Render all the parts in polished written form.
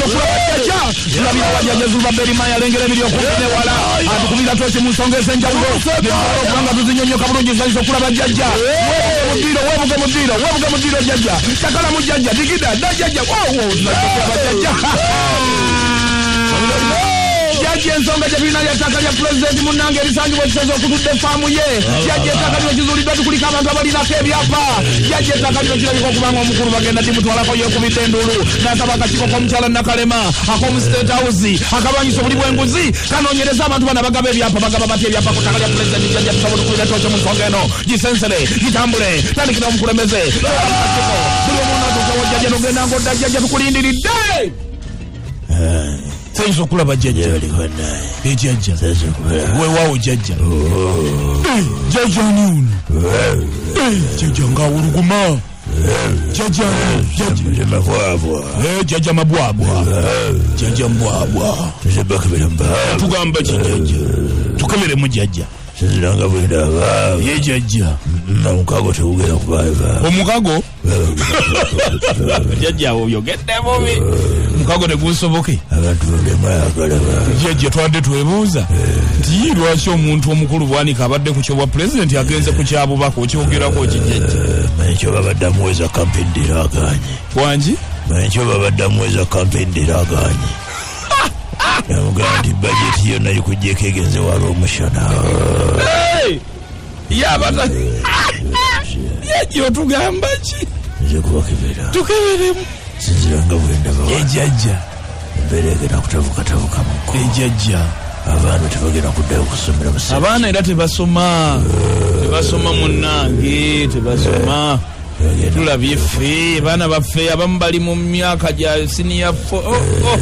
okulaba jjajja. Tulabira wa jjajja Zulubabeeri Maya alengera ebiri okumpi ne wala, atukubira tooki mu nsonga ez'enjawulo netusobola okuba nga tuzinyonyoka bulungi. Nsanyusa okulaba jjajja. Weebuge mu ddiiro, weebuge mu ddiiro, weebuge mu ddiiro jjajja, cakalamu jjajja, digida dda jjajja. Owo, tusanyusa okulaba jjajja. Jjajja, ensonga gye tulina lya ttaka lya pulezidenti munnange erisangibwa ekisozi okutudde faamu ye. Jjajja, ettaka lino kizuuliddwa tukuliko abantu abalinako ebyapa. Jjajja, ettaka lino kirabika okuba nga omukulu bagenda dimutwalako. Yeekubidde enduulu n'asaba akakiiko k'omukyala Nakalema ak'omu State House akalwanyisa obuli bw'enguzi kanoonyereza abantu bano abagaba ebyapa. Bagaba batya ebyapa ku ttaka lya pulezidenti? Jjajja, tusobola okubira tooki mu nsonga eno, gisensere, gitambule, tandikira omukulembeze buli omu onaatuukawo. Jjajja, togenda ng'odda. Jjajja, tukulindiridde. Sayinza okulaba jjajja. Ejjajja, weewaawo jjajja. Jjajja, ani ono? Jjajja ng'awuluguma. Jjajja, jjajja mabwabwa, jjajja mbwabwa. Tugamba ki jjajja? Tukeberemu jjajja. Sinziranga bwendaba. Ye jjajja. Omukago tegugenda kubaa. Omukago jjajja oyogedde bubi, mukago tegusoboke. Abantu bemwayagala. Jjajja, twadde twebuuza nti ye lwaki omuntu omukulu Bwanika abadde ku kyobwa pulezidenti agenze ku kyabubaka? Okyogerako ki jjajja? Manyi kyo babadde amuweza campaign dira aganye. Wangi? Manyi kyo babadde amuweza campaign dira aganye. Namugamba nti bajeti yonna gikugyeko egenze wala omushana. Yabata jjajja, otugamba ki? Nze kubakebera. Tukeberemu. Sinziranga bwendaba. Ejjajja. Embeera egenda kutabukatabukamuko. Ejjajja. Abaana tebagenda kuddayo kusomera mu Abaana era tebasoma, tebasoma munnange, tebasoma. Tulabye ffe abaana baffe abamu bali mu myaka gya senior four. Oh,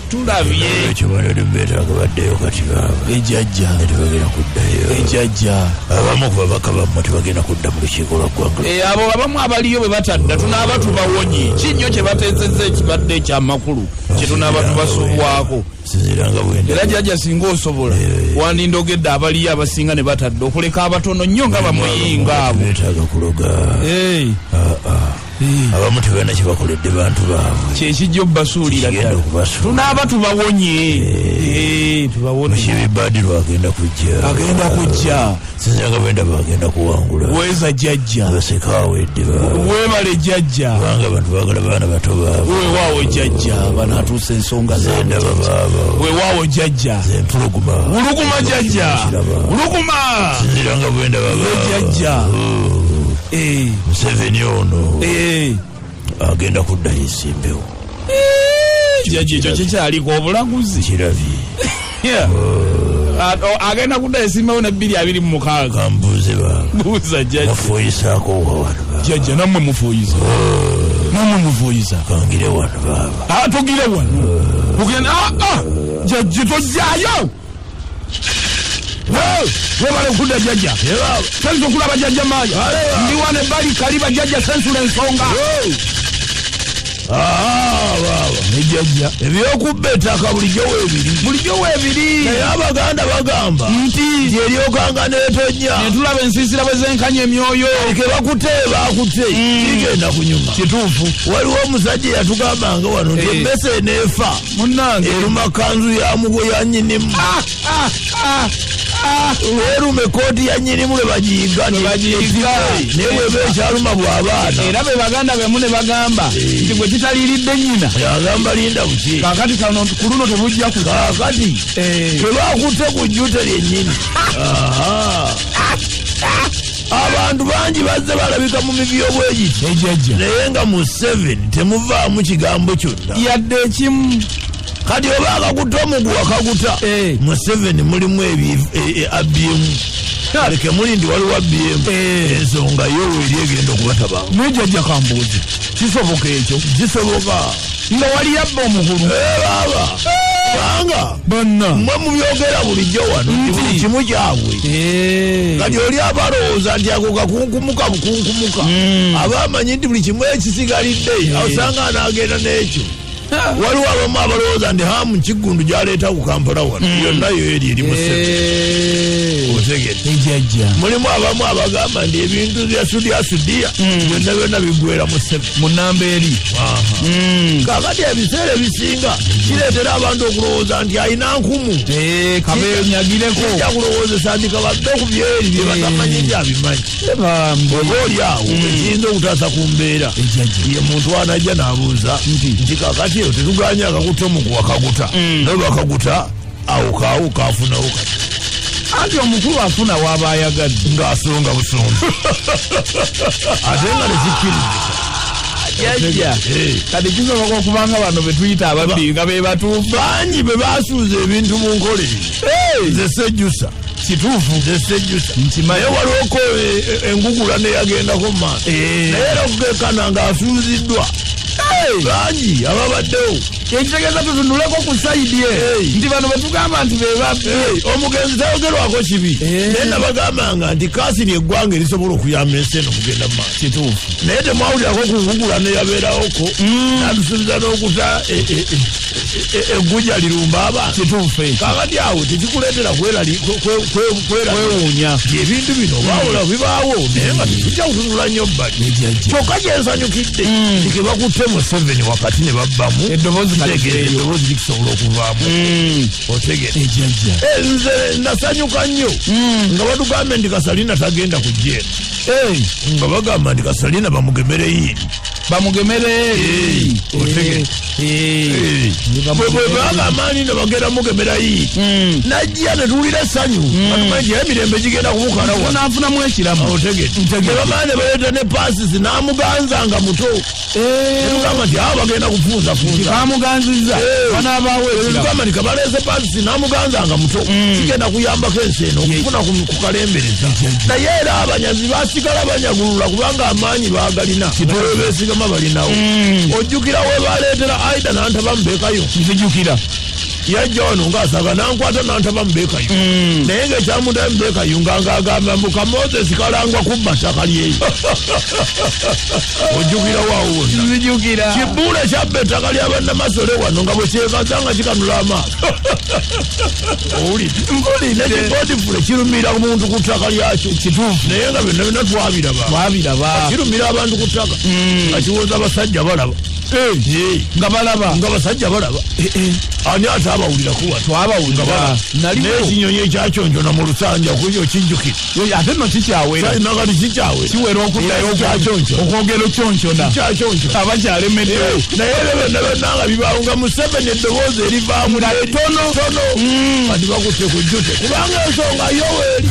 tulabye. Ekyo bano beetaaga baddeyo kati baaba. Ejjajja. Tebagenda kuddayo. Ejjajja. Abamu ku babaka bammwe tebagenda kudda mu lukiiko lwa ggwanga. Abo abamu abaliyo bwe batadda tunaaba tubawonye kinnyo kye bateesezza ekibadde ekyamakulu kye tunaaba tubasubwako. Sinziranga bwenda. Era jjajja, singa osobola wandindogedde abaliyo abasinga ne batadda, okuleka abatono nnyo nga bamuyinga abo. Beetaaga kuloga. Abamu tebalina kyebakoledde bantu baabwe. Kyekijja obbasuulira. Kigenda ddala. okubasuula. Tunaaba tubawonye. Tubawonye. Mukibi Badru agenda kujja. Agenda kujja. Sinziranga bwendaba agenda kuwangula. Weeza jjajja. Abaseka awedde baaba. Weebale jjajja. Kubanga abantu baagala baana bato baaba. Weewaawo jjajja, banaatuusa ensonga zaabwe. Ndaba baaba. Weewaawo jjajja. Empuluguma. Wuluguma jjajja, wuluguma. Sinziranga bwendaba baaba. Jjajja. Museveni ono agenda kudda yesimbewo. Jjajja, ekyo kikyaliko obulaguzi. Kirabye. Yeah. Agenda kudda esimbawo ne 2026. Kambuuze baaba. Buuza jjajja. Mufuuyisaako wa wano baaba? Jjajja, nammwe mufuuyiza, nammwe mufuuyiza. Kangire wano baaba. Ah, tugire wano, tugenda. Ah, ah, jjajja, tojjayo. Hey, webale kudda jjajja, sensa okulaba jjajja Maaya. Ndi wano ebbali kaliba jjajja, sensula ensonga. Baaba. Ejjajja. Ebyokubba ettaka bulijjo weebiri. Bulijjo weebiri. Naye Abaganda bagamba nti nti eryokanga n'etonnya. Netulaba ensiisira bwe zenkanya emyoyo. Ke bakute bakute kigenda kunyuma. Kituufu. Waliwo omusajja yatugambanga wano nti emmese eneefa Munnange. Eruma kanzu ya mugo ya nnyinimu. Ah, ah, ah. Eruma ekooti ya nnyinimu lwe bagiyiga. Lwe bagiyiga. Naye bweba ekyaluma bw'abaana. Era be baganda bemu ne bagamba nti gwe kitaliiridde nnyina. Yagamba linda buki. Kakati kano ku luno tebujja ku Kaakati tebakutte ku jjute lyennyini. Aha. Abantu bangi bazze balabika mu mivuyo bwegiti Ejjajja. Naye nga mu 7 temuvaamu kigambo kyonna. Yadde ekimu. Kati oba akakuta omuguwa kaguta. Mu 7 mulimu abyemu aleke muli nti waliwo abyemu. Ensonga yo eri egenda okubatabanga. Nejjajja, kambuuzi, kisoboka ekyo? Kisoboka. Nga wali abba omukulu. Baaba, kubanga Bonna. Mmwe mubyogera bulijjo wano nti buli kimu kyabwe. Kati oli aba alowooza nti ako kakunkumuka bukunkumuka, aba amanyi nti buli kimu ekisigalidde osanga anaagenda n'ekyo. Waliwo abamu abalowooza nti Hamu Kiggundu gyaleeta ku Kampala wano yonna yo eri eri Museveni. Otegedde? Ejjajja. Mulimu abamu abagamba nti ebintu bya Sudiya Sudiya byonna byonna biggwera Museveni. Mu namba eri. Kakati ebiseera ebisinga kireetera abantu okulowooza nti alina nkumu. Kabenyagireko. Kijja kulowoozesa nti kabadde ku byeri bye batamanyi nti abimanyi. Oba oli awo ekiyinza okutaasa ku mbeera, ye muntu anajja n'abuuza nti kakati eyo tetuganye akakuta omuguwa kaguta, naye lwakaguta awo kaawo kafunawo kati. Anti omukulu afuna waaba ayagadde. Ng'asonga busonga ate nga tekikkirizika. Jajja, kati kisoboka okubanga bano betuyita ababbi nga be batuufu? Bangi be basuuza ebintu mu nkola eyo. Nze sejjusa. Kituufu. Nze sejjusa. Nkimanyi. Naye waliwoko engugula neyagendako mu maaso, naye era okukekana ng'asuuziddwa bangi ababaddewo. Ekitegeeza tutunuleko ku side ye nti bano betugamba nti bebabbi. Omugenzi tayogerwako kibi, naye nabagambanga nti kasiri eggwanga erisobola okuyamba ensi eno okugenda mu maaso. Naye temwawulirako ku ngugula neyabeerawoko natusuubiza n'okuta egguja lirumba abantu. Kituufu ekyo. Kakati awo tekikuleetera kwewuunya nti ebintu bino bawola bibaawo, naye nga tetujja kutunula nnyo bbali. Kyokka kyensanyukidde nti ke bakutte Museveni wakati ne babbamu eddoboozi. Kitegeeza kaliveeyo. Eddoboozi likisobola okuvaamu, otegere? Ejjajja. Nze nasanyuka nnyo nga batugambye nti Kasalina tagenda kujja eno, nga bagamba nti Kasalina bamugemere yiini. Bamugemere. Otegere? Bwe bagamba nti bagenda mugemera yiini, najja ne tuwulira essanyu nga tumanyi nti emirembe gigenda kubukala wano. Nafunamu ekiramu. Otegedde? Ne bamala ne baleeta ne pasisi n'amuganza nga muto, netugamba nti abo bagenda kufunzafunza. Bamuganziza. Banabaawo ekiramu. Tugamba nti kabaleese pasisi n'amuganza nga muto, kigenda kuyambako ensi eno okufuna ku kalembereza. Naye era abanyazi basigala banyagulula kubanga amaanyi bagalina, beesigama balinawo. Ojjukira we baleetera Aida Nantaba Mubekayo? Nzijukira. Yajja wano ngaasaga nankwata Nantaba Mubekayo, naye ngaekyamutaba Mubekayo nga ngagamba mbu Kamoses kalangwa kubba ttaka lyeyo. Ojjukira waawo wonna? Nzijukira. Kibuule kyabba ettaka lyabannamasole wano nga bwe kyekaza nga kikanula amaaso. Owulidde? Nekibodifule kirumira omuntu ku ttaka lyakyo. Naye nga byonna byonna twabiraba. Twabiraba. Kirumira abantu ku ttaka nga kiwoza abasajja balaba. Nga balaba. Nga basajja balaba. Ani ate abawulirako wano? Twabawulira. Naliwo. N'ekinyonyi ekyakyonjona mu lusanja kuyo kijjukira? Ate nno kikyawera. Nakati kikyawera. Kiwera okuddayo. Kyakyonkyona. Okwogera okyonkona. Kyakyonkyona. Abakyalemeddewo. Naye ebyo byonna byonna nga bibaawo nga Museveni eddoboozi erivaamu Nga tono tono. Kati bakutte ku jjute kubanga ensonga yoweeri.